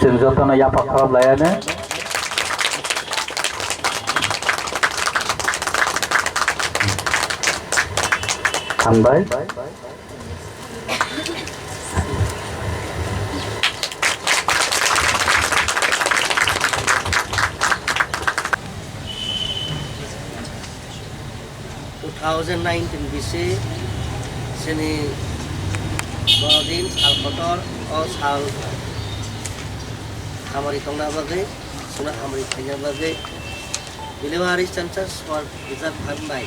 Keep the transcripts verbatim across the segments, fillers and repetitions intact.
Chwng jotono yapha khorop laiya ne. Hambai. Two thousand nineteen bisi chini borodin sal kotor o sal hamari tongna bagwi, chwngno hamari khaina bagwi Bilewa Harish Chandra Small Reserve Fund bai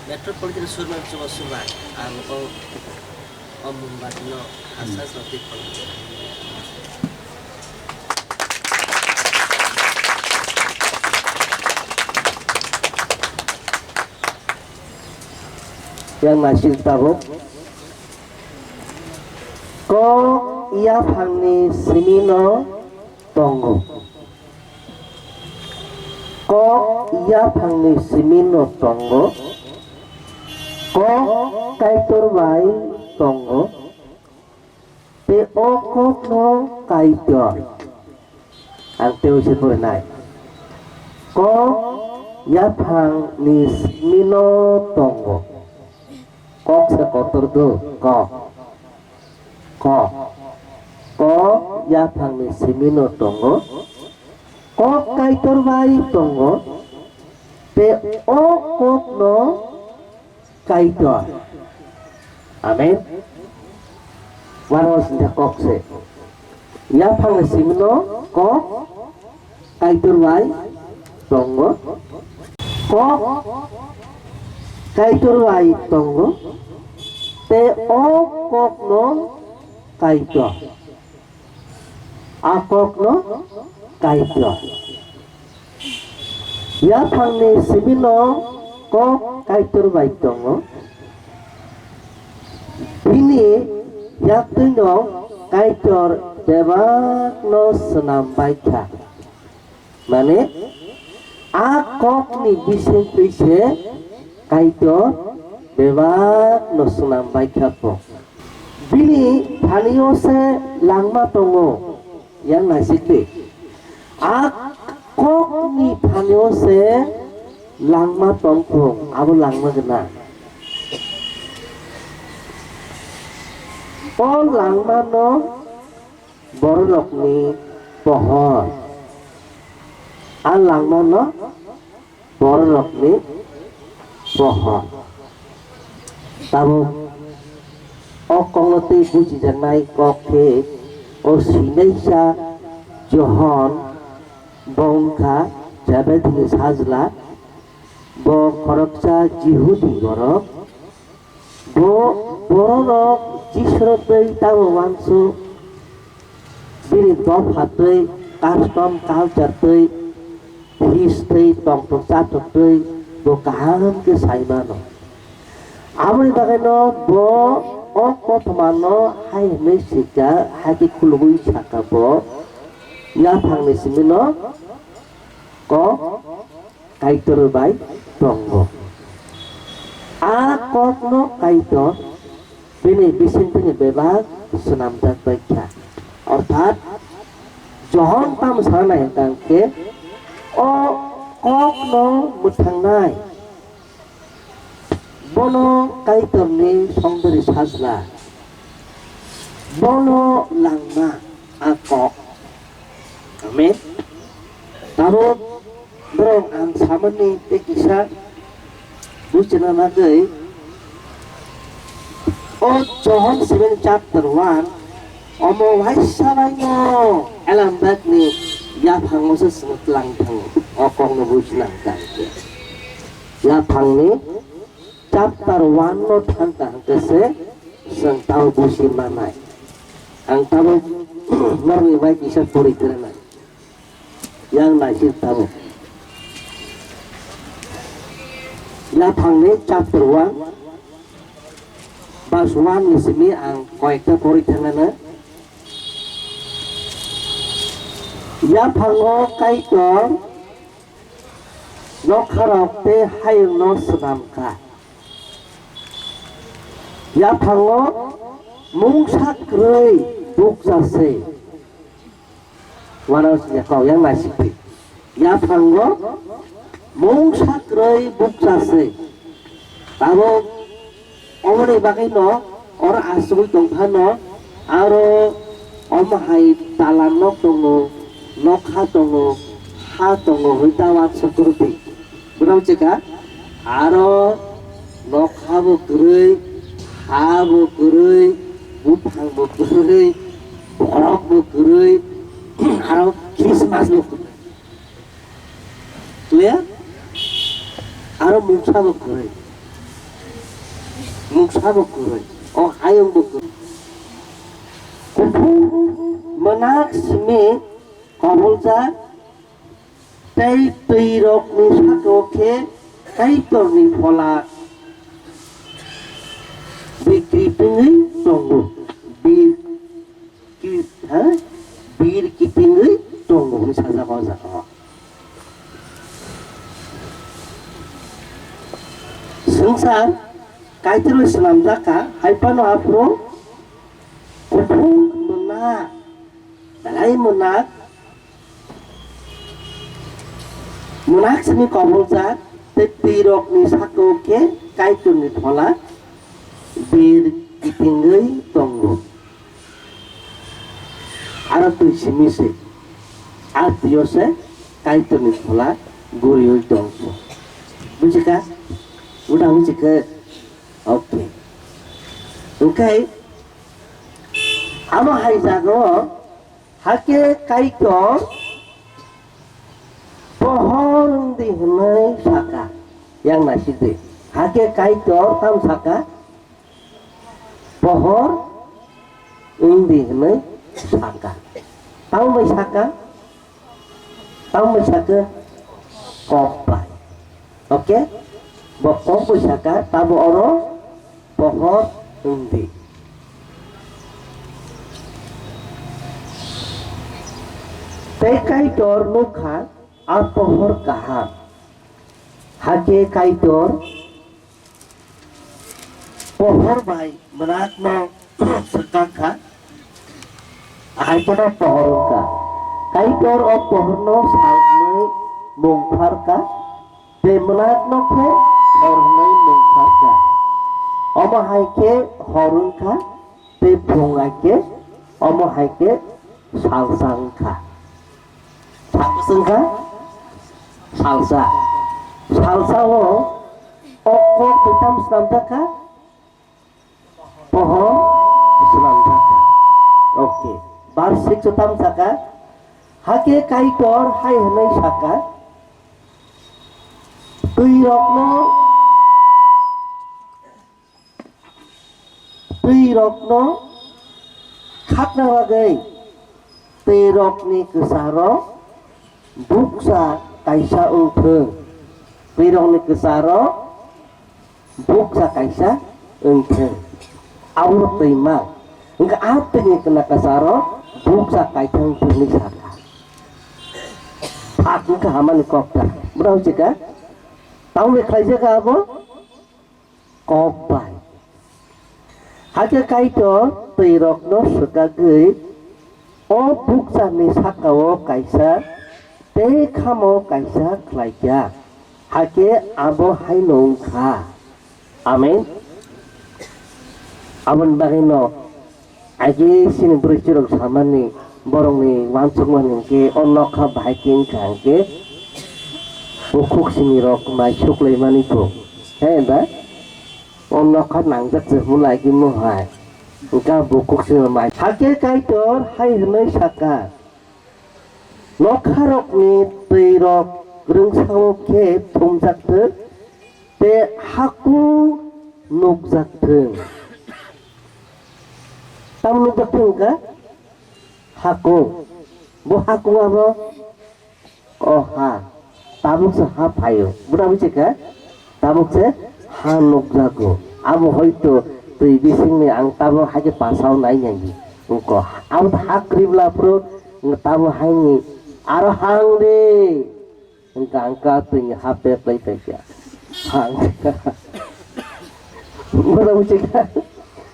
Metropolitan Surman Chuba Subai ang o O Mombati no hasa soti kono. Yang nasir tabuk. Kok yaphangni simi no tongo. Kok yaphangni simi no tongo, kok Kaitor bai tongo, tei o kok no Kaitor. Ang tei se porinai. Kok yaphangni simi no tongo. Kok se kotor do, kok. Kok. Kok yaphangni simi no tongo. Kok Kaitor bai tongo. Tei o kok no Kaitor. Amen. Wano singkha kok se. Yaphangni simi no kok Kaitor bai tongo. Kok Kaitor bai tongo. Tei o kok no Kaitor. A kok no Kaitor. Yaphangni simi no kok Kaitor bai tongo. Bini yaktwi no Kaitor bebak no swnam bai kha. Mane, a kokni bisingtwi se Kaitor bebak no swnam bai kha bo. Bini thani o se langma tongo, yang naisik di. A kokni thani o se langma tong thung, abo langma gwnang. O langma no bororokni pohor. A langmano bororokni pohor. Tabuk o kokno tei bujijaknai kok khe o sinaisa Johon, bo wngkha Zebedini sajla, bo khoroksa Jihudi borok. Bo bororok Jisurok tei tamo uansuk, bini dopha tei custom culture tei history tongthok chathok tei bo kaham khe sai mano. Aboni bagwino bo o kothomano hai hwnwi swikha, hai khe khulugwi sakha bo, yaphangni simi no kok Kaitor bai tongo. A kokno Kaitor bini bisingtwi bebak swnamjak bai kha. Orthat Johon tamo sana nai hwnkha hwnkhe, o kokno mwthangnai, bono Kaitorni songdari sajla, bono langma a kok. Amen. Tabuk borok ang samani tei kisa buchina nagwi o Johon seven chapter one omo waisa bai no Ellen White ni yaphango se swngwi tlang thango o kokno buchina tangkhe yaphangni chapter one no thang kaham khe se chwng tamo buchi manai. Ang tabuk norokni bai kisa pori kranai. Yang naisik tabuk. Yaphangni chapter one, verse one ni simi ang koyekta pori thangnana. Yaphango Kaitor nokharok tei hayungno swnam kha. Yaphango mungsa kwrwi bukcha se. Uanao singya kok yang naisingtwi. Yaphango mungsa kwrwi bukcha se. Tabuk oboni bagwino oro achugwi tongphano aro omo hai dalan nok tongo, nokha tongo, ha tongo hwnwi ta uansuk kwrwtwi. Bono wngchikha aro nokha bo kwrwi, ha bo kwrwi, buphang bo kwrwi, borok bo kwrwi, aro Christmas bo kwrwi. Clear? Aro mungsa bo kwrwi. Mungsa bo kwrwi. O hayung bo kwrwi. Kuphung mwnak simi koboljak tei twi rokni sakao khe Kaitorni phola bikri tungwi tongo. Bir ki-, ha? Bir kitingwi tongo hwnwi sajak o jaga o. Swngchar Kaitorwi swnamjak kha, hai phano aphuru kuphung mwnak, belai mwnak, mwnak simi koboljak tei twi rokni sakao khe Kaitorni phola bir kitingwi tongo. Aro twi simi se, a twi o se Kaitorni phola guriwi tongkho. Bujikhwk? Uda bujikhwk? Okay. Hwnkhe amo hai jaga o hakhe Kaitor pohor wngdi hwnwi sakha. Yang naisingdi. Hakhe Kaitor tamo sakha? Pohor wngdi hwnwi sakha. Tamo bai sakha? Tamo bai sakha? Kok bai. Okay? Bo kok bai sakha, tamo oro pohor wngdi. Tei Kaitor nukha a pohor kaham. Hakhe Kaitor pohor bai mwnak no swkang kha, hai phano pohor wng kha. Kaitor o pohor no sal hwnwi mung phar kha, tei mwnak no khe hor hwnwi mung phar kha. Omo hai khe hor wng kha, tei phung hai khe, omo hai khe salsa wng kha. Salsa wng kha? Salsa. Salsa o, o kok bai tamo swnamjak kha? Pohor swnamjak kha. Okay. Verse six o tamo sakha? Hakhe Kaitor hai hwnwi sakha, twi rokno Twi rokno khatna bagwi twi rokni kwcharo bukcha kaisa wng thung. Twi rokni kwcharo bukcha kaisa wng thung. Aboro twi ma. Wngkha a twini kwna kwcharo bukcha kaithang thungni sakha. Thak wngkha hamani kok ta. Bwrang chika. Tamni khlaijak abo? Kok bai. Hakhe Kaitor twi rokno swkagwi o bukchani sakao kaisa tei khamo kaisa khlaikha. Hakhe abo haino wngkha. Amen. Aboni bagwino Age chini bwrwi chirok samani borokni uansukmani hwnkhe o nokha bahai khe wngkha hwnkhe bukhuk simi rok mai suklaimani bo. He da? O nokha nangjak se hwnlai khe mo hai. Hwnkhe bukhuk simi rok mai. Hakhe Kaitor hai hwnwi sakha. Nokharokni twirok rwngsao khe thumjak thung, tei hakung nukjak thung. Tamo nukjak thung wngkha? Hakung. Bo hakung abo? O ha. Tabuk se ha phaio. Bwrwi se khe? Tabuk se ha nukjago. Abo hoito twi bisingni ang tabuk hai khe pasao nai nai di. Wngkha. Abo ha kwrwi bwla phuru wngkha tabuk haini aro hang de. Wngkha ang ka twini ha pek lai phaikha. Hang. Bwrwi se khe?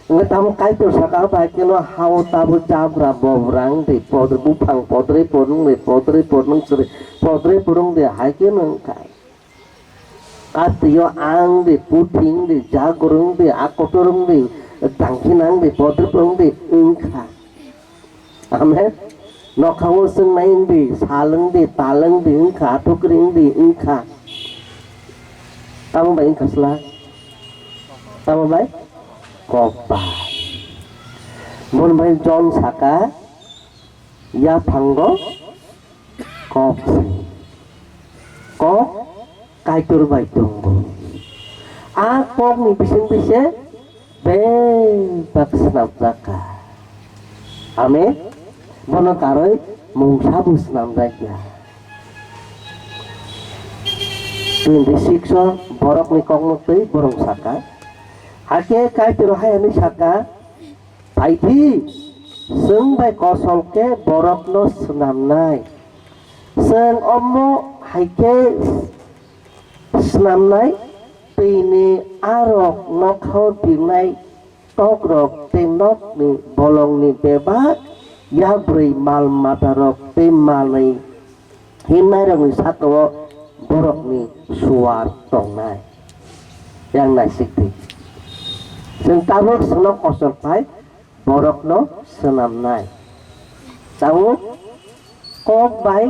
Wngkha tamo Kaitor saka bai keno hao tabo jabra bobra wngdi, podri buphang podri pornung di, podri pornung sri, podri pornung di, hai keno wngkha. Katio ang di, puthing di, jagur wngdi, akotor wngdi, tangkhinang di, podri pornung di, wngkha. Amen. Nokhao swngnai wngdi, sal wngdi, tal wngdi, wngkha, athukri wngdi, wngkha. Tamo bai wngkha sla? Tamo bai? Kok bai. Bon bai John saka, yaphango kok se. Kok Kaitor bai tongo. A kokni bising bise bebak swnamjak kha. Amen. Bono karwi mungsa bo swnamjak ya. Twenty six o borokni kokno twi borok saka. Hakhe Kaitor hai hwnwi saka, Phaidi, chwng bai kosol khe borokno swnamnai. Chwng omo hai khe swnamnai, twini arok nokhao birnai tokrok tei nokni bolongni bebak yabrwi mal matarok tei manwi himnairokni sakao borokni suar tongnai. Yang naisik di. Chwng tabuk chwngno kosol phai borokno swnamnai. Tabuk kok bai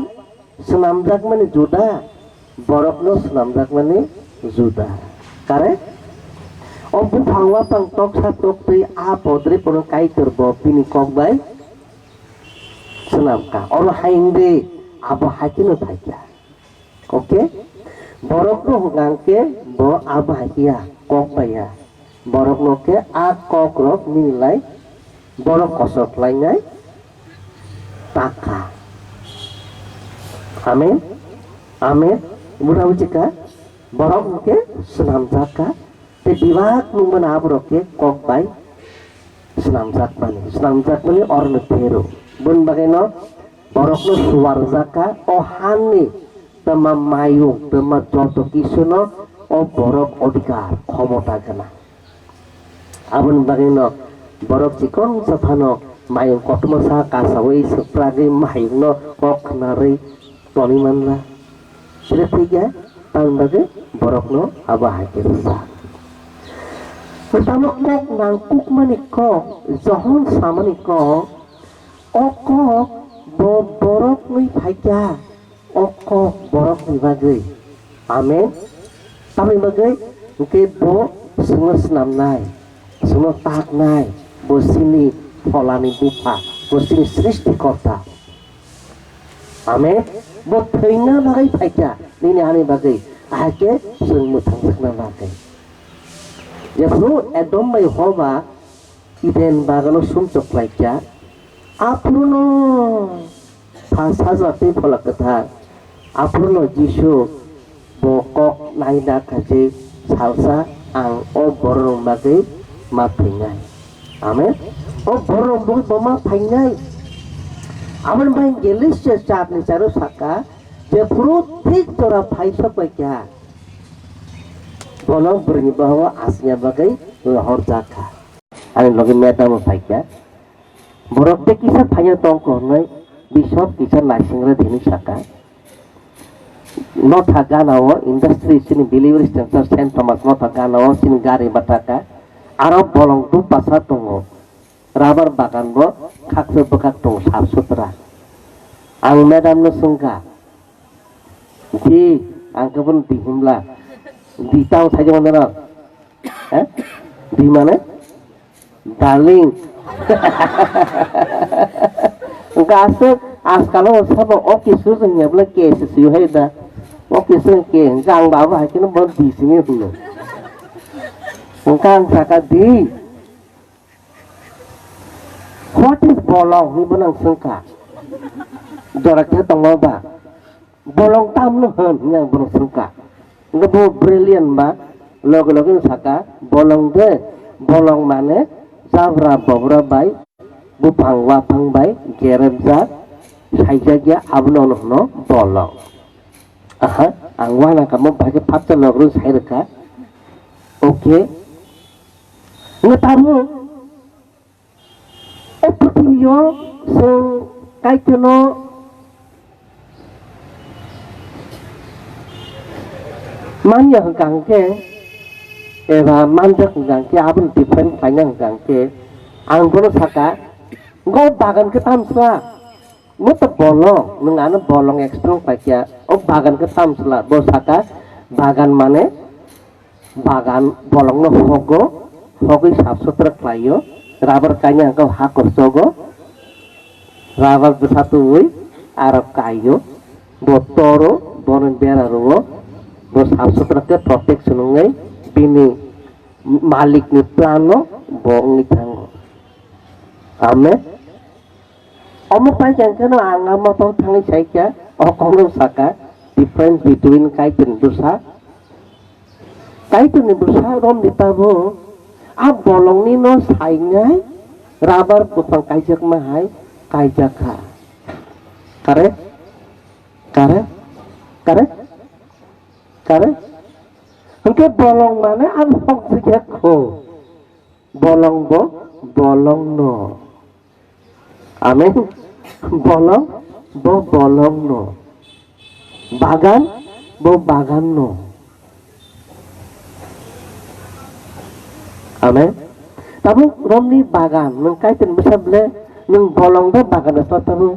swnamjakmani juda, borokno swnamjakmani juda. Correct? O buphang wapang toksa toktwi a podri pono Kaitor bo bini kok bai swnamkha. Oro hai wngdi, abo hai kheno phaikha. Okay? Borokno hwnkha hwnkhe bo abo hai phiya, kok bai ya. Borokno khe a kokrok nini lai borok kosok khlainai ta kha. Amen? Amen? Buda bujikha? Borok hwnkhe swnamjak kha. Tei bebak nungmano aborok khe kok bai swnamjakmani, swnamjakmani oroni phero. Boni bagwino borokno suarjak kha o hani twma mayung, twma joto kisuno o borok odhikar, khomota gwnang. Aboni bagwino borok chikon sa phano mayung kotorma sa kasaui swprakgwi mayungno kok khnarwi tonwi manla. Sire thwikhe tamni bagwi borokno abo hai khe rwjak. Tamo kok nangkukmani kok, Johon samani kok, o kok bo borokni phaikha, o kok borokni bagwi. Amen. Tamni bagwi hwnkhe bo chwngno swnamnai, chwngno taknai, bo chini pholani bupha, bo chini srishtikorta. Amen. Bo thwina bagwi phaikha, nini ani bagwi, ahai khe chwng mwthangjakna bagwi. Jephru Edom bai Hoba Eden bagano sumsok khlaikha, aphuruno Pha Sajla tei Phola Kwthar, aphuruno Jisu bo kok naina khachi salsa, ang o bororok bagwi ma phainai. Amen. O bororok bagwi bo ma phainai. Aboni bai Galatia char ni charo saka, jephru thik jora phaisok bai kha, bono bwrwini bohongo aswkna bagwi lohorjak kha. Ani logi madam bo phaikha. Borok tei kisa phaina tongkha hwnwi bishop kisa naisingra di hwnwi sakha. Notha gana o industry chini delivery center Saint Thomas notha gana o chini gari bata kha. Aro bolong dub basa tongo. Rubber bagan bo khakchwk bwkhak tongo sap sutra. Ang madam no swngkha. Di, ang khe bono di himla. Di tamo saijak mano norok. He? Di mane? Darling. Wngkha aswk, ajkal o sabo o kisu wngya bwle ke se swi hai da. O kisu ke, wngkha ang ba abo hai kheno bono di simi hwno. Wngkha ang saka di. What is bolong? Hinwi bono ang swngkha. Jora khe tongo ba? Bolong tamno hwn? Hinwi ang bono swngkha. Hwnkhe bo brilliant ba, loge loge no saka, bolong de, bolong mane jabra bobra bai, buphang waphang bai geremjak, saijakya, abono hwno bolong. Aha, ang uanang kamo bahai khe phatsa logro sai rwkha. Okay. Hwnkhe tabuk Yo, chwng Kaitorno manya hwnkha hwnkhe, eba manjak hwnkha hwnkhe, aboni different khlaina hwnkha hwnkhe, ang bono saka, "Go bagan khe tamsa, mo to bolong, nwng ano bolong explain khlaikha, o bagan khe tamsla," bo saka, "Bagan mane bagan bolongno hogo, hogwi sap sutra khlaio, rubber kainwi ang khe ha kosogo, rubber bwsa tubui aro kaio, bo toro, bono bera rwo, bo sap sutra khe protection wngwi bini malikni plan no bo wngwi thango." Amen. Omo pai khe ang kheno ang ama tong thangwi saikha, o kokno saka, difference between Kaitorni bwsa. Kaitorni bwsa romni tabuk a bolongni no sainai rubber buphang kaijakma hai kaijakha. Correct? Correct? Correct? Correct? Hwnkhe bolong mane ang hokjagya kho. Bolong bo bolong no. Amen. Bolong bo bolong no. Bagan bo bagan no. Amen. Tabuk romni bagan, nwng Kaitorni bwsa ble, nwng bolong bo bagan no tabuk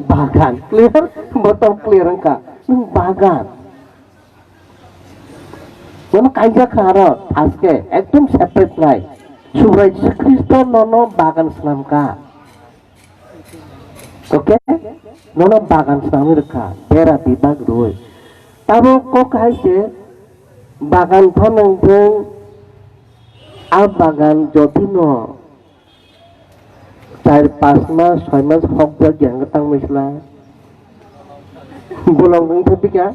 bagan. Clear? Bottom clear wngkha. Nwng bagan. Bono kaijak kha aro, thaske, ekdom separate nai. Subrai Jisu Khristo nono bagan swnam kha. Okay? Nono bagan swnamwi rwkha, bera bibak rwui. Tabuk kok hai se, bagan phanang jeng, a bagan jotino char pas mas, soi mas hokjak yang tang misla. Bolong nang thepika?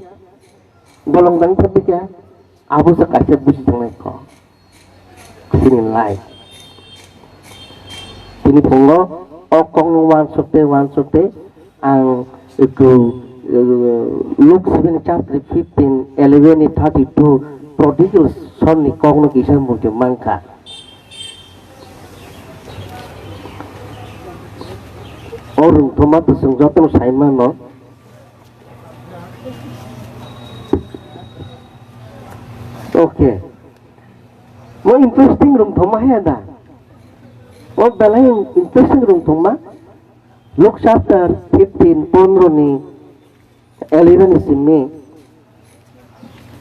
Bolong nang thepika, abo se kaisa buji tangnai kok. Chini life. Tini phungo o kokno uansuk tei uansuk tei ang eko, eh, Luke seven chapter fifteen, eleven ni thirty-two prodigal son ni kokno kisa muitu mankha. O rwngthoma bwswng jotono sai mano. Okay. Mo interesting rwngthoma he da. O belai interesting rwngthoma. Luke chapter fifteen, pondro ni eleven ni simi.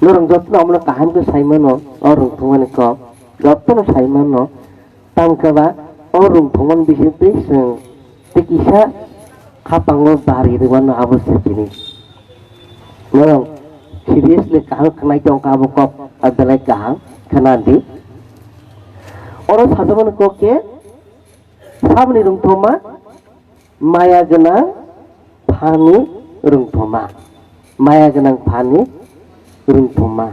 Norok jotono omono kaham khe sai mano, o rwngthoma ni kok. Jotono sai mano. Tamo khe ba o rwngthoma ni bising twi chwng tei kisa khapango bari rwmano abo se tini. Norok seriously kaham khwnai tong kha abo kok, a belai kaham khna di. Oro sajagmani kok khe saboni rwngthoma, maya gwnang phani rwngthoma. Maya gwnang phani rwngthoma.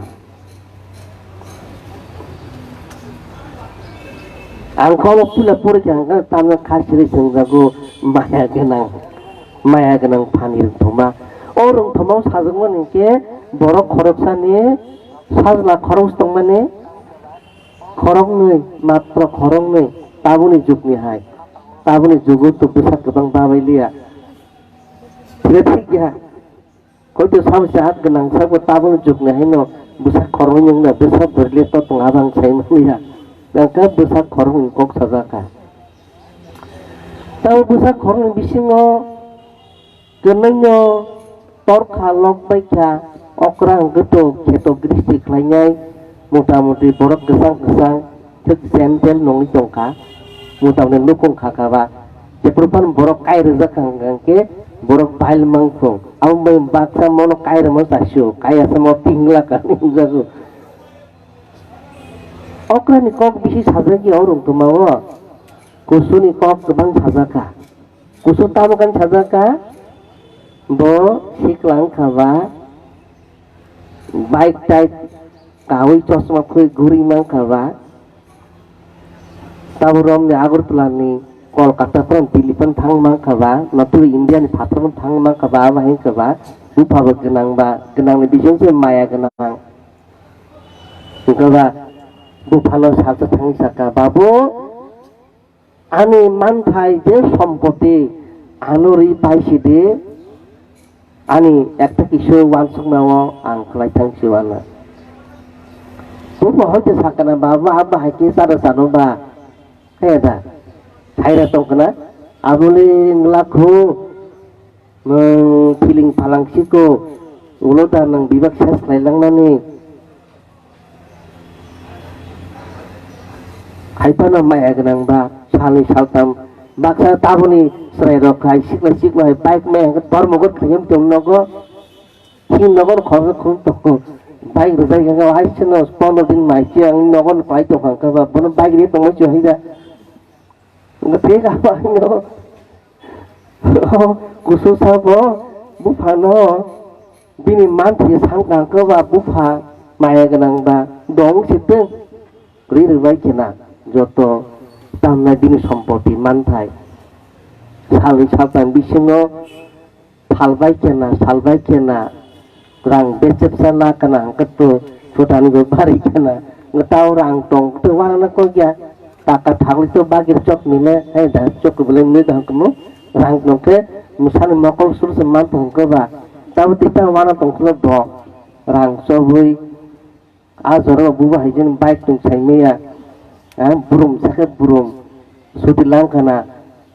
Ang kho omo puila pori kha hwnkhe tamno kha siri swngjago maya gwnang, maya gwnang phani rwngthoma. O rwngthoma o sajagmani hwnkhe borok khoroksani sajla khorok tongmani, khoroknwi, matro khoroknwi, tabukni jugni hai. Tabukni jugo to bwsa kwbang babai liya. Phire thik ya. Hoito sabo se at gwnang sabo tabukni jugni haino bwsa khoroknwi wngna bwsa bwrwile to tong abang sai manya. Nangkha bwsa khoroknwi kok sajak kha. Tamo bwsa khoroknwi bisingo Kwnwino torkha lok bai kha, okra hwnkhe to kheto gristi khlainai, mota moti borok kwchang kwchang thik gentle nungwi tongkha, mota moti nukhung kha kha ba. Jephru phano borok kai rwjak kha hwnkhe borok bail mangkhung. Abo bai baksa mono kai rwma chasio, kai asamo tingla ka hinjago. Okrani kok bisi sajagya o rwngthoma o, kusuni kok kwbang sajak kha. Kusu tamo kan sajak kha, bo sikla wngkha ba, bike type kawi chosma khwi guri mankha ba, tabo romni Agartala ni Kolkata phano Delhi phano thang mankha ba, natwi India ni phatar phano thang mankha ba, abo hai wngkha ba, bupha bo gwnang ba, gwnang ni bising se maya gwnang. Wngkha ba, buphano salsa thangwi sakha, "Babu, Ani manthai je sompoti ano ri pai sidi, ani ekta kisu wansukmao ang khlai thang si uanw. Bubo hoite sakana ba, ba, ba hai khe charo chano ba. Khe da. Saira tongkana. Abole wngla khu. Nwng feeling phalang siko. Ulo da nwng bibak ses khlai langnani. Hai phano maya gwnang ba, salni saltham baksa taboni chwrai rok hai sikla sikla hai bike maya hwnkhe dormo got khaiyam tong nogo. Sini nogo khoroksa khum tongo. Bike rwjak ya hai sino pondro din mai se ang nogo no pai tong kha ba, bono bike ri tongma se hai da. Nga thik abo ano. Kusu sabo buphano bini manthai sangkang khe ba bupha maya gwnang ba dong sitwng. Ri rwbai khena joto tamnai bini sompoti manthai. Salni saltang bisingo salbai khena, salbai khena rang bechepsa la kana hwnkhe to chutani bo bari khena. Tao rang tong to wanana kok ya. Taka thagwi to bagir chok mile, hai da chok bile mile da hwnkhe mo rang tong khe mwsani mokol sur se man tong khe ba. Tabo tita wana tong khe bo rang chobwi. A jora o bubo hai jani bike tong sai maya, ah, burum sakhe burum suti lang khana,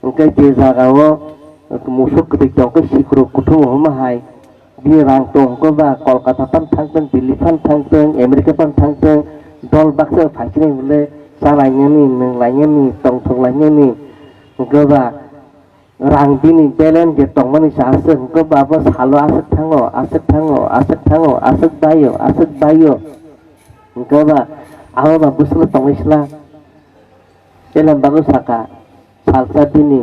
hwnkhe je jaga o musuk kwtwi tong khe sikru kuthum homa hai, bini rang tong hwnkhe ba Kolkata phan thang tong, Delhi phan thang tong, America phan thang tong, dol baksa phai khe bole cha lainani, nwng lainani, tongthok lainani, hwnkhe ba Rang bini balance je tongmani se aswk hwnkhe ba abo salo aswk thango, aswk thango, aswk thango, aswk baio, aswk baio. Hwnkhe ba abo ba bwswkno tongwi sla. Elem bagwi saka, salsa bini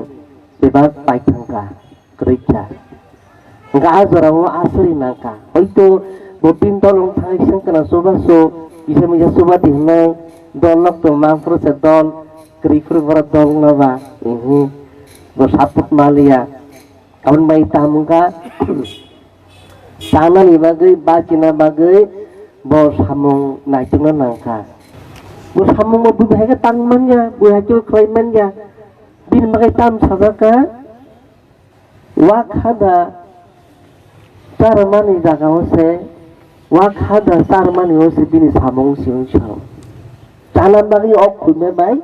bebak pai thangkha, kwrwikha. Hwnkhe a jorao aswk nangkha. Hoito bo tin dol wng thangwi swngkha na chubachu, kisa misa chubadi hwnwi dol nok tong mang phuru se dol. Kwrwi phuru borok dol wngma ba, ehe, bo support ma liya. Aboni bai tamo wngkha, chanani bagwi, bachina bagwi bo samung naitukna nangkha. Bo samung bo bui hai khe tang manya, bui hai khe khlai manya. Bini bagwi tam sajak kha, Wak hada charmani jaga o se, wak hada charmani o se bini samung si wng sao. Chana bagwi ok khuime bai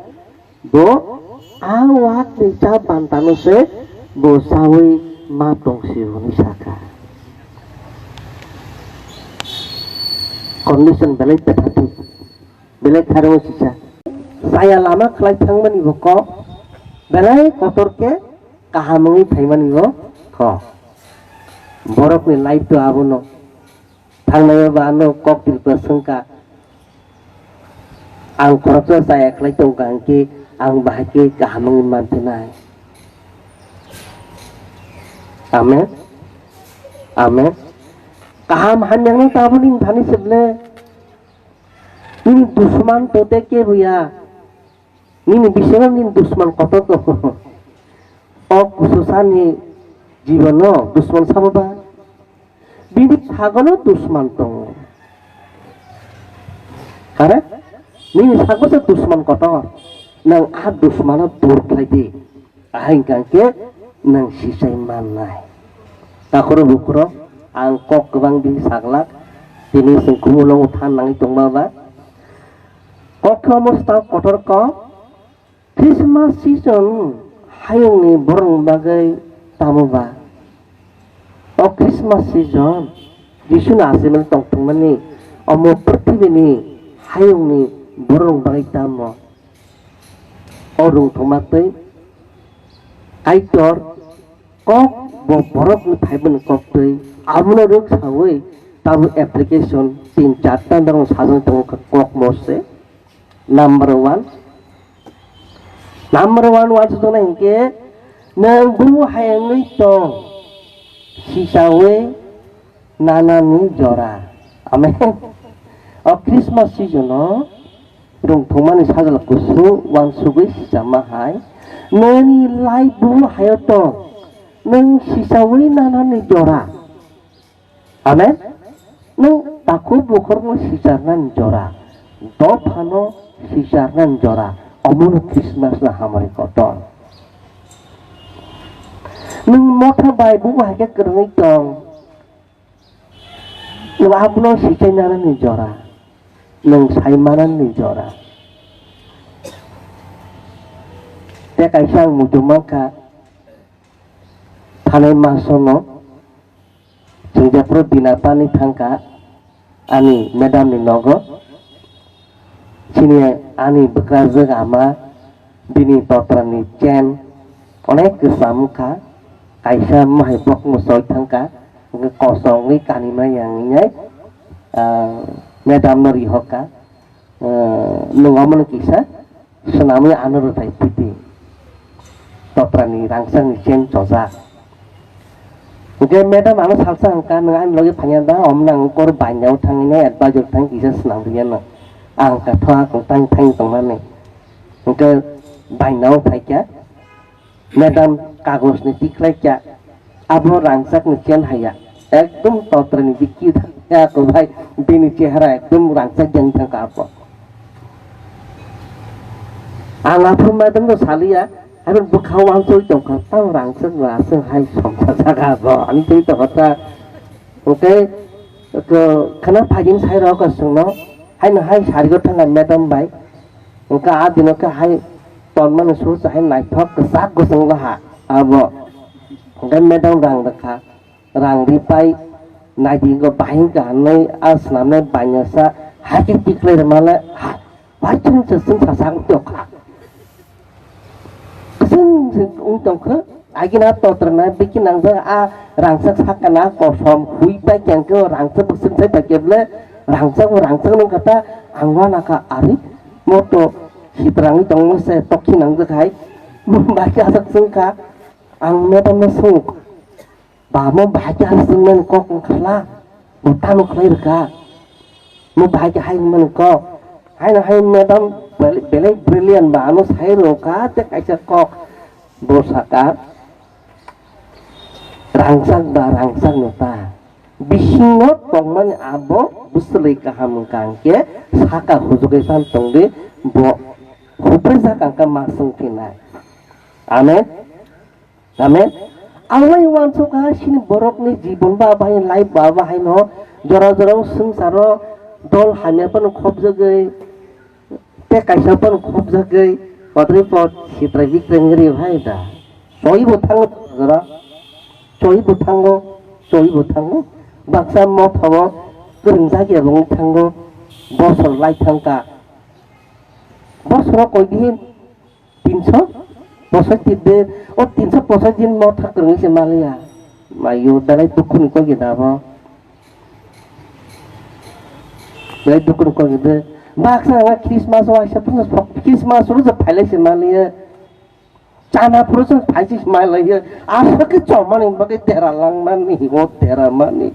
bo a wak ni cha bantano se bo chawi ma tong si hwnwi saka. Condition belai petha thik. Belai kharwi sisa. Chaya lama khlai thangmani bo kok. Belai kotor khe kaham wngwi phaimani bo kok. Borokni life to abono. Thangnai ba ano kok Tripura swngkha. Ang khoroksa chaya khlai tongkha hwnkhe ang bahai khe kaham wngwi manthinai. Amen. Amen. Kaham hamyang no taboni thani se ble. Nini dusman to tei kebo ya. Nini bisingo nini dusman kotor tongo. O kususani jibono dusman sabo ba? Bini thagono dusman tongo. Correct? Nini sago se dusman kotor. Nang a dusmano dur khlai di. Ahai hwnkha khe nwng sisai mannai. Takhoro bukhoro ang kok kwbang di saglak, tini chwng khumulwngo than nangwi tongma ba. Kok khe omo swtang kotor kok, Christmas season hayungni borokni bagwi tamo ba? O Christmas season Jisuni achaimani tongthokmani omo purthibini hayungni borokni bagwi tamo? O rwngthoma twi Kaitor kok bo borokni phaimani kok twi abono rwksawi tabuk application tin charta norok sajagwi tongo kok mose. Number one, number one wansukjaknai hinkhe nwng buru hayungwi tong sisawi nanani jora. Amen. O Christmas season o rwngthomani sajla kusu wansugwi sijama hai. Nini life bo hayo tong. Nwng sisawi nanani jora. Amen. Nwng takhuk bukhukno sicharnani jora. Dophano sicharnani jora. Omono Christmas no hamari kotor. Nwng motha bai bubo hai khe kwrwngwi tong. Nwng abono sichainani jora. Nwng saimanani jora. Tei kaisa ang muitu mankha, thanai masono chwng jephuru bina pani thangkha ani madam ni nogo. Chini ani bwkrajwk ama bini totra ni chain onek kwcham wngkha, kaisa mohai bok mwsoi thangkha, hwnkhe kosongwi kanima yang wngnai, ah, madam no rihokha, ah, nwng omono kisa swnamwi ano rwthai piti. Toprani rangchakni chain chojak. Hwnkhe madam ano salsa hwnkha, "Nwng ani logi phaiya da, omo nang kor bainao thangwi nai advisor thang kisa swnam rwya no. Ang kha thoa kong tang thang tongmani." Hwnkhe bainao phaikha, madam kagojni tikhlaikha, abo rangchakni chain haiya. Ekdom totrani bikki thangya ko bhai, bini chehara ekdom rangchak yang thangkha abo. Ang aphuru madam no saliya, abo bwkhao wansoi tongkha, tamo rangchak no aswk hai somsa jaga abo, ani twi tongkha ta. Hwnkhe, ko, khana phaigin sai rok aswkno, haino hai sarigo thangkha madam bai. Hwnkhe a dino khe hai tonmani susa hai naithok kwchak kwchwng laha abo. Hwnkhe madam rang rwkha. Rang ripai naidi wngkha bahai wngkha hinwi a swnamnai bainasa hai khe tiklai rwmale ha, bai chwng se chwng sa sak wng tongkha. Kwchwng se wng tongkha, agina totrwna bikhe nangjak a rangchak sakana kosom hui bai khe ang khe o rangchak bwswk sai bai khe bwle rangchak bo rangchak nung kha ta ang uanakha ari moto sitrangwi tongma se tokhi nangjak hai bo bai khe aswk chwng kha ang madam no swng. Ba mo bahai khe aswk mani kok wng khala, bo tamo khlai rwkha. Mo bahai khe hai wng mani kok. Haino hai madam bel-, belai brilliant ba ano sai rwkha tei kaisa kok. Bo saka, rangchak ba rangchak no ta. Bisingo tongmani abo bwswlwi kaham wngkha hwnkhe saka hujugwi phan tongdi bo huprwjak ang kha ma swng phinai. Amen. Amen. Ang lai uansukha chini borokni jibon ba bahai life ba bahai no jora jora o swngcharo dol hamya phano khopjagwi tei kaisa phano khopjagwi kotorwi pot sitra bikra wngri bahai da. Choi bo thango jora. Choi bo thango. Choi bo thango. Baksa motha o kwrwngjak ya bo wng thango. Bosor lai thangkha. Bosoro koi din? Tinso posoitir de, o tinso posoitir din motha kwrwngwi se maliya. Mayo, belai dukhu ni kok gida bo. Belai dukhu ni kok gida. Baksa nga Christmas o waisa phano sok, Christmas o je phailai se maliya. Chana phuru se phai se maliya. Aswk khe chomani bagwi dera langmani, o dera mani.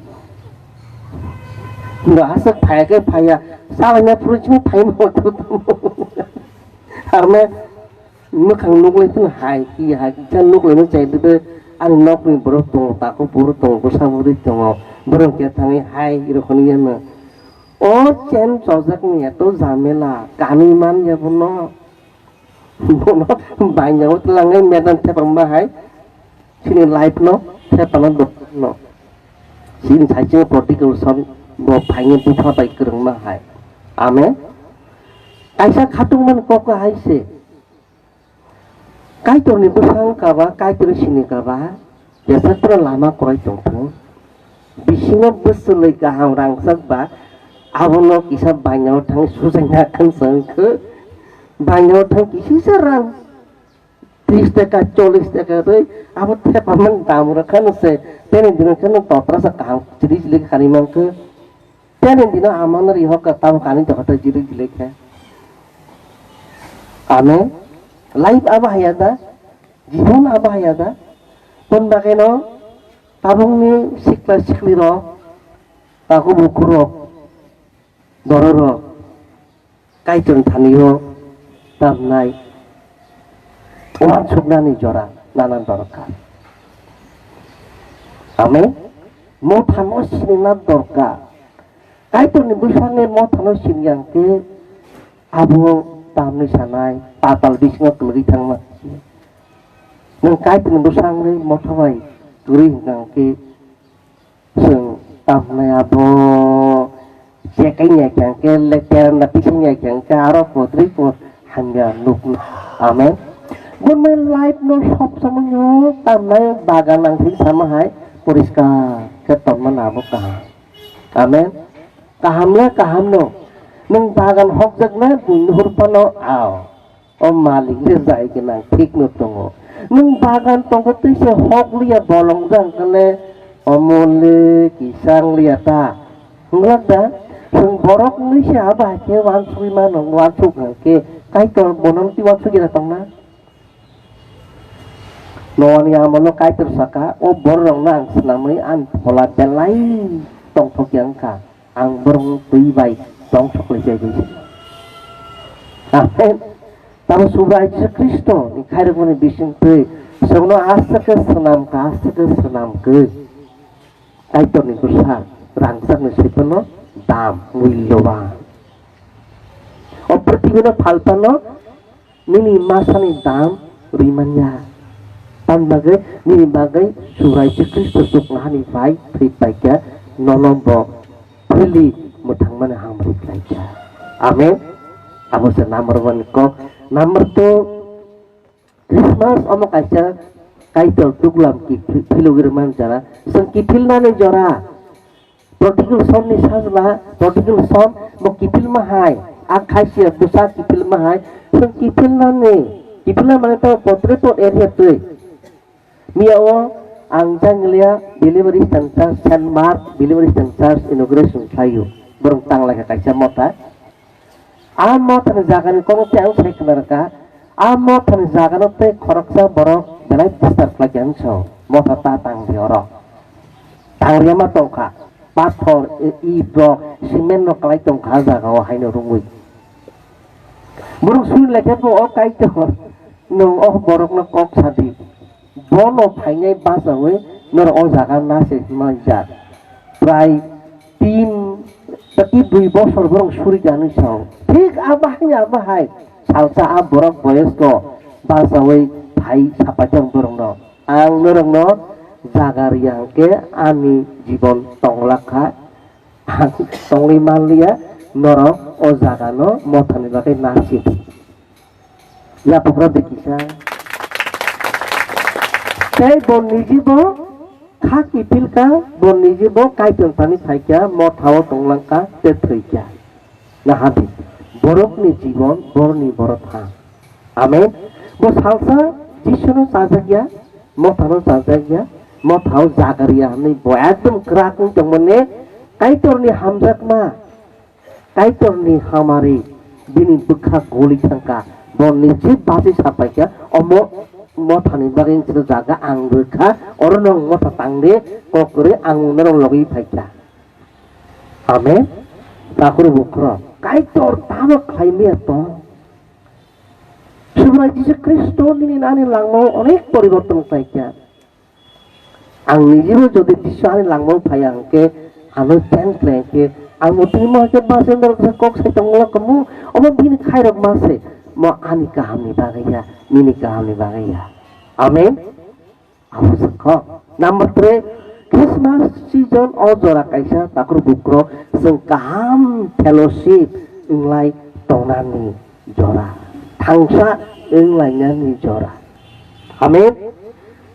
Nga aswk phai khe phaiya. Salaina phuru se phai mo. Arme mwkhang nuklai phano hai, ki hai, kisa nuklai no chai dede, ani nokni borok tongo, takhuk borok tongo, bwsa bwrwi tongo, borok khe thangwi hai, rokoni yano. O chain chojak ni eto jamela, kani man ya bono. Bono bainyago twlangnai madam thepang ma hai. Chini life no, thepano dok no. Chini saichung prodigal son bo phaini bupha bai kwrwngma hai. Amen. Kaisa khatungmani kok hai se. Kaitorni bwsang kaba, Kaitorni sini kaba, jesakphano lama kwrai tongthung. Bisingo bwswlwi kaham rangchak ba, abono kisa bainao thang sujaina khan chwng khe. Bainao thang kisisa rang. Tris taka, chollis taka rwi, abo thepamani dam rwkha no se, teni dino khe no totra sa kaham chiri chili kharwi mankhe, teni dino amano ri hokha tamo kani dokhota chiri chili khe. Amen. Life abo haya da, jibon abo haya da, ton bagwi no tabukni sikla sikli rok, takhuk bukhuk rok, borok rok, Kaitorni thani-o tamnai uansuknani jora nana dorkar. Amen. Mothano sinina dorkar. Kaitorni bwskango mothano siniya hwnkhe abo tamni sanai, Patal bisingo kwlwgwi thangma. Nwng Kaitorni bwsangni motha bai kwrwi hwnkha hwnkhe, chwng tamnai abo chekai ya khe hwnkhe, letter na pising ya khe hwnkhe, aro potrwi po hamya nukna. Amen. Bo nai life no sob somoi no tamnai bagan ang thik sama hai poriskar khe tonma na bo kaham. Amen. Kaham le kaham no. Nwng bagan hokjak na buini hur phano ao. O malik le jai gwnang thik no tongo. Nwng bagan tongkhe twi se hok liya bolong jang khe le omo le kisang liya ta. Wnglak da? Chwng borok wngwi se abo hai khe uansugwi mano, uansuk hwnkhe Kaitor bono twi uansuk ya tongna? Noani amolo Kaitor saka, o bororokno ang swnamwi ani phola belai tongthokya wngkha, ang borokno twi bai tongthok lai chai bai se. Amen. Tamo Subrai Jisu Khristo ni khairokmani bisingtwi chwngno aste khe swnamkha, aste khe swnamkhe. Kaitorni bwsa rangchakni swiphano dam, mulloban. O pwrthibino phalphano nini masani dam rwi man ya. Tamni bagwi, nini bagwi Subrai Jisu Khristo chuknohani bai thwi paikha, nono bo thwili mwthangmani hamri khlaikha. Amen. Abo se number one ni kok. Number two, Christmas omo kaisa Kaitor tublam kiphil-, philogwi rwmani jora. Chwng kiphilnani jora. Prodigal son ni sajla, prodigal son bo kiphilma hai. A khaisiya bwsa kiphilma hai. Chwng kiphilnani, kiphilna mane to potre pot area twi. Miya o ang jang liya Believers Christian Church, Saint Mark Believers Christian Church inauguration khlaio. Borok tang lai kha kaisa motha. A mothani jagani kokno tei ang sai khna rwkha. A mothani jagano tei khoroksa borok belai disturb khlai kha hinwi sao. Motha ta tang di oro. Tang riyama tongkha. Pathor, i-, it rok, cement rok kwlai tongkha a jagao haino rwngwi. Borok suri lai khe bo o Kaitor, nwng o borokno kok sa di. Bono phainai bachaui norok o jaga nase manjak. Prai tin, tei dui bosor borok suri kha hinwi sao. Thik abo hai, abo hai. Salsa a borok boyosko bachaui phai sapaijak borokno. Ang norokno jaga riya hwnkhe ani jibon tonglak kha. Ang tongwi manliya, norok o jagano mothani bagwi nasi di. Yapukra de kisa. Tei bo nijibo kha kiphilkha, bo nijibo Kaitor thani phaikha, mothao tonglangkha tei thwikha. Nahadi, borokni jibon, borokni borok ha. Amen. Bo salsa Jisuno chajakya, mothano chajakya, mothao jagariya hwnwi bo ekdom kwrak wng tongmani Kaitorni hamjakma. Kaitorni hamari bini bwkha guli thangkha, bo niji basi sapaikha, omo mothani bagwi wngkhe jaga ang rwkha, oro nwng motha tangdi, kok kwrwi ang norok logwi phaikha. Amen. Takhro bukhro, Kaitor tamo khlaimaya tong. Subrai Jisu Khristo nini ani langmao onek poriborton khlaikha. Ang nijibo jodi Jisu ani langmao phaiya hwnkhe, ano change khlai hwnkhe, ang bo tini mo hwnkhe bus driver kok sai tongmolo kamo, omo bini khairok ma se, mo ani kahamni bagwi ya, nini kahamni bagwi ya. Amen. Abo se kok. Number three, Christmas season o jora kaisa takhro bukhro chwng kaham fellowship wnglai tongnani jora, thangsa wnglainani jora. Amen.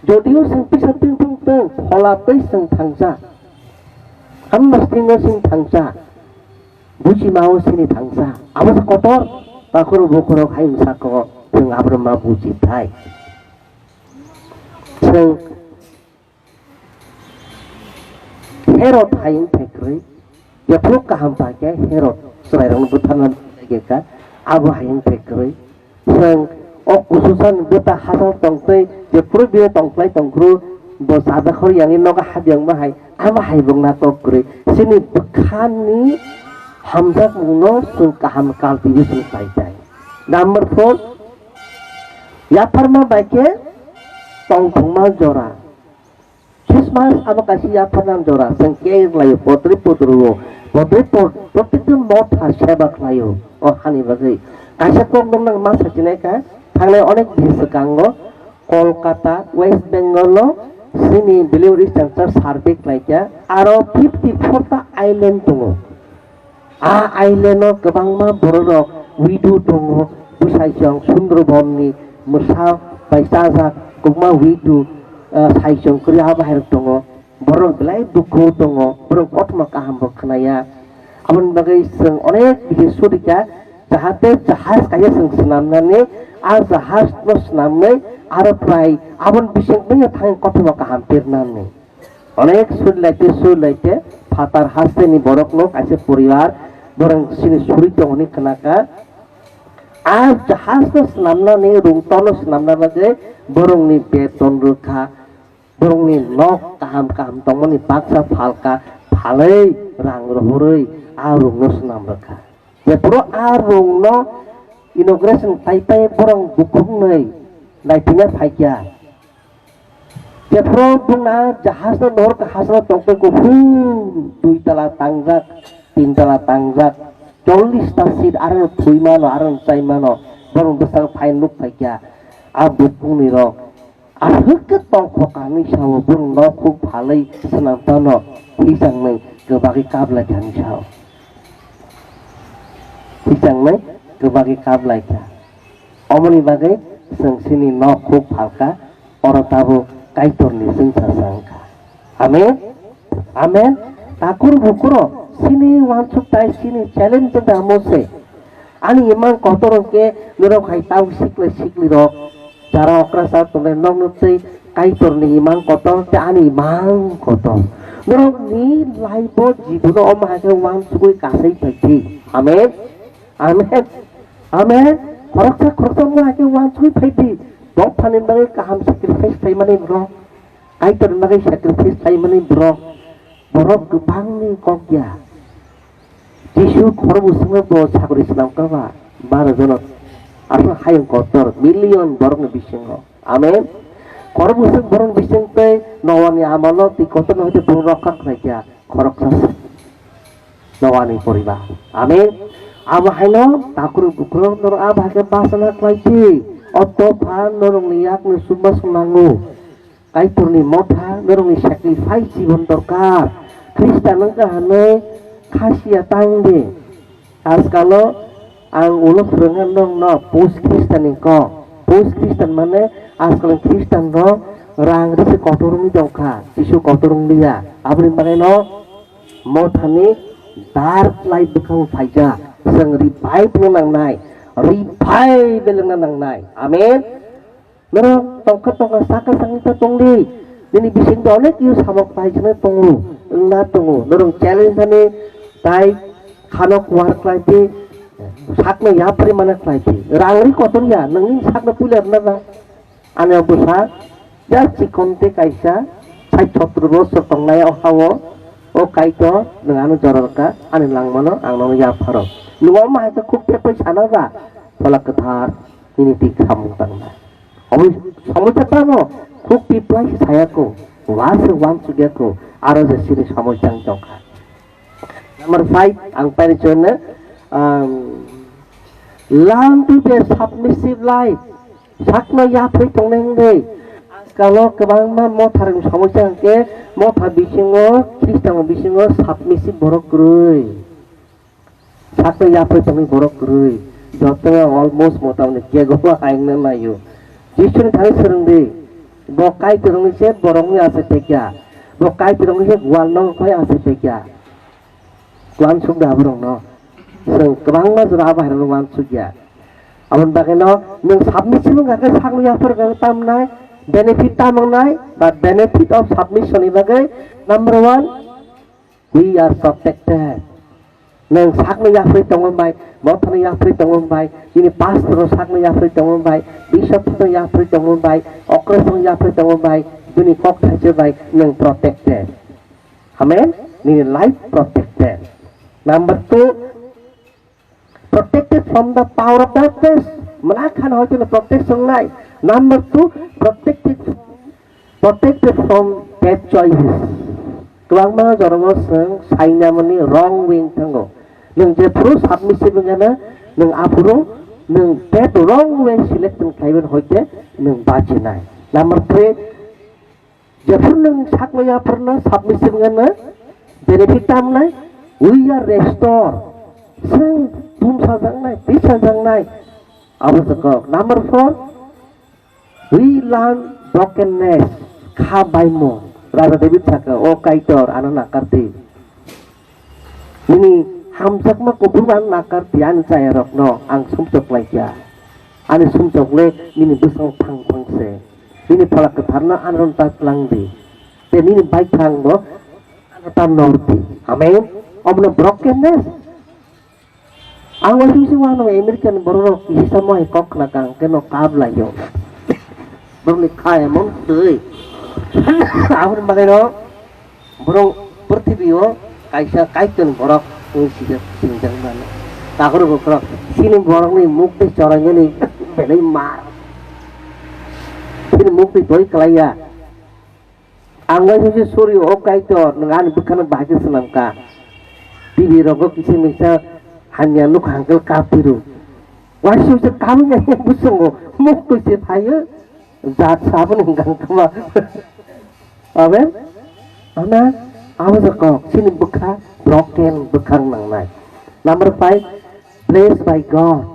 Jodio chwng tisa twi thung tong, phola twi chwng thangsa. Hamya stingo chwng thangsa. Buchimao chini thangsa. Abo se kotor, takhro bukhro hai wng sako chwng abrama buchi thai. Chwng Herod hayung thekrwi, jephru kaham pai khe Herod chwrairokno butharna kha, abo hayung thekrwi. Chwng o kususan bwta hachal tongtwi, jephru bini tongkhlai tongphru, bo chajakhor yangwi nogo habyangma hai, abo hai bo natok kwrwi. Chini bwkhani hamjakmungno chwng kaham cultivation khlai tai. Number four, yapharma bai khe tongthokma jora. Christmas abo kaisa yapharnani jora, chwng khe wnglaio, potri potro o, potri pot-, protekjon motha seba khlaio, o hani bagwi. Kaisa kok nokno ma sachinai kha, thangnai onek bisi swkango Kolkata, West Bengal o chini delivery center survey khlaikha, aro fifty four ta island tongo. A island o kwbangma bororok widow tongo, bwsai chwng Sundarban ni mwsa bai chajak kwbangma widow, ah, sai chwng kwrwi a bahai rok tongo. Borok belai dukhu tongo, borok kothoma kaham bo khwnaya. Aboni bagwi chwng onek bisi surikha, jahate jahaj kaisa chwng swnamnani, a jahaj no swnamwi aro prai aboni bisingtwi thangwi kothoma kaham pirnani. Onek surilaite surilaite phatar hasteni borokno kaisa poribar borok chini suri tongoni khnakha. A jahaj no swnamnani, rungtorno swnamna bagwi borokni beton rwkha. Borokni nok kaham kaham tongmani baksa phalka, phalwi rang rohorwi a rungno swnam rwkha. Jephuru a rungno inauguration khlai pai borok bukhuknwi naithokna phaikha. Jephuru bwngna jahajno nohorkha, hajno tongtwi kuphur dui tala tangjak, tin tala tangjak, chollish ta seat aro thwi mano, aro chai mano, borok bwskango phai nuk phaikha. A bukhukni rok aswk khe tongkho kangni sao, borok nokhuk phalwi swnam tano, hichangnai kwbagwi kap lai kha ni sao. Hichangnai kwbagwi kap lai kha. Omoni bagwi chwng chini nokhuk phalka, oro tabuk Kaitorni chwngsacha wngkha. Amen. Amen. Takhur bukhurok chini wansuk tai chini challenge tamo se. Ani imang kotor hwnkhe norok hai tau sikle sikli rok. Jara okra sa tongnai nokno tei Kaitorni imang kotor tei ani imang kotor. Norokni life-o jibono omo hai khe wansugwi kasai phaidi. Amen. Amen. Amen. Khoroksa khoroksa omo hai khe wansugwi phaidi. Bophani bagwi kaham sacrifice khlaimani borok. Kaitorni bagwi sacrifice khlaimani borok, borok kwbangni kok ya. Jisu khorokbwswkno bo sakri swnamkha ba, baro jono aswk hayung kotor million borokni bisingo. Amen. Khorokbwswk borokni bising tei Noani amalo twi kotorni hoite borok rokha khlaikha khoroksa se. Noani poribar. Amen. Abo haino takhurok bukhurok norok abo hai khe bachana khlai di. O dopha norokni yakni chukma swngnango. Kaitorni motha norokni sacrifice jibon dorkar. Khristan wngkha hwnwi khasiya tang di. Ajkalo ang ulo phwrwngna nokno post Christian ni kok. Post Christian mane ajkal Christian rok rang risi kotor wngwi tongkha, Jisu kotor wngliya. Aboni bagwi no mothani dark light bwkhang phaijak. Chwng revive no nangnai, revival wngna nangnai. Amen. Norok tongkha tongkha saka sangwi ta tongdi. Nini bisingtwi onek yu samok paisana tongo, wngna tongo. Norok challenge ani tai khano kuar khlai di, sakno yapri mana khlai di. Rangri kotor ya, nangni sakno puila rwna ba. Ani bwsa ya chikon tei kaisa sait sotro bosor tongnai o hao, o Kaitor nwng ano jora rwkha, ani langmano ang nono yapharo. Nwng omo hai khe khuk tei pai sana ba, Phola Kwthar nini twi samung tangnai. Omo somoi ta tamo, khuk twi pai saya ko, wa se wansuk ya ko, aro je sini somoi tang tongkha. Number five, ang paini chonne, um, learn to be a submissive life. Sakno yaphai tongnai hwnwi. Ajkalo kwbangma motharokni somosya hwnkhe motha bisingo, Khristanrok bisingo submissive borok kwrwi. Sakno yaphai tongwi borok kwrwi. Jotono almost motamni kego haingna naio. Jisuni thani swrwngdi. Bo Kaitorni se borokni asai pekya. Bo Kaitorni se gwal nokni asai pekya. Wansuk da borokno. Chwng kwbangma jora abo hai rokno wansuk ya. Aboni bagwi no nwng submissive wngkha khe sakno yaphar khe tamnai, benefit tamo wngnai, but benefit of submission ni bagwi number one, we are protected. Nwng sakno yaphri tongo bai, mothano yaphri tongo bai, nini pastor no sakno yaphri tongo bai, bishop no yaphri tongo bai, okra no yaphri tongo bai, bini kok thaisa bai nwng protected. Amen. Nini life protected. Number two, protected from the power of darkness. Mwnakha no hoiteno protect songnai. Number two, protected, protected from bad choices. Kwbangma jorao chwng sainamani wrong way thango. Nwng jephuru submissive wngkha na, nwng aphuru Nwng that wrong way selection khlaiwi hoite nwng bachinai. Number three, jephru nwng sakno yaphruno submission wngno benefit tamnai, we are restore. Chwng bumsajaknai, tisajaknai. Abo se kok. Number four, we learn brokenness, kha baimung. Raja David saka, "O Kaitor, ano nakardi." Nini hamjakma kuphurma nakardi, ani chayarokno ang sumchok laikha. Ani sumchokle nini bwskango phang phang se. Nini Phola Kwtharno ano ta twlangdi. Tei nini baithangbo ano ta nordi. Amen. Omono brokenness. Ang waising sing wano American bororok kisa mo hai kok khna kang keno kap laio. Borokni kha emon twi. Aboni bagwino borok purthibio kaisa kaitor borok wng sijak singjak mano. Takhoro bokhorok chini borokni mukti chorangani belai mar. Chini mukti doi kalaiya. Ang waisingse sori, "O Kaitor, nwng ani bwkhano bahai khe swnamkha." T V rogo kisa misa hamya nukha hwnkhe kap phiro. Waisingse kabui nai bwskango muk twi se phaio, jat saboni hwnkhe ma. Amen? Amen? Abo se kok, chini bwkha broken bwkhak nangnai. Number five, blessed by God.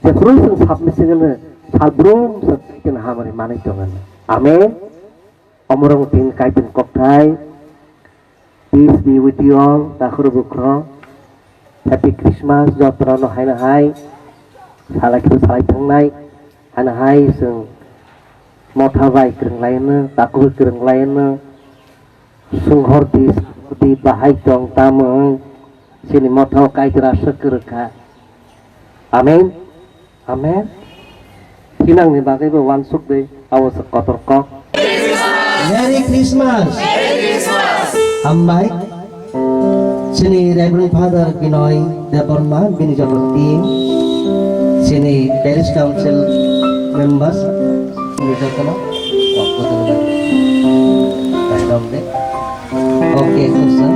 Jephru chwng submission khe salbrum chwng Kaitorni hamari manwi tongo. Amen. Omorok tin Kaitorni kokthai. Peace be with you all. Takhoro bukhro. Happy Christmas. Jotono haino hai. Salai khe salai thangnai. Haino hai chwng motha bai kwrwng laino, takhuk bai kwrwng laino. Sunghor di, di bahai tong tamung. Chini motha o Kaitor aswk kwrwkha. Amen. Amen. Thinangni bagwibo uansuk de, abo se kotor kok. Merry Christmas. Hambai. Chini Reverend Father Binoy Debbarma, bini joto team. Chini Parish Council members, bini jotono. Kok kutung de. Kaitor de. Okay, khusa.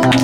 Ah,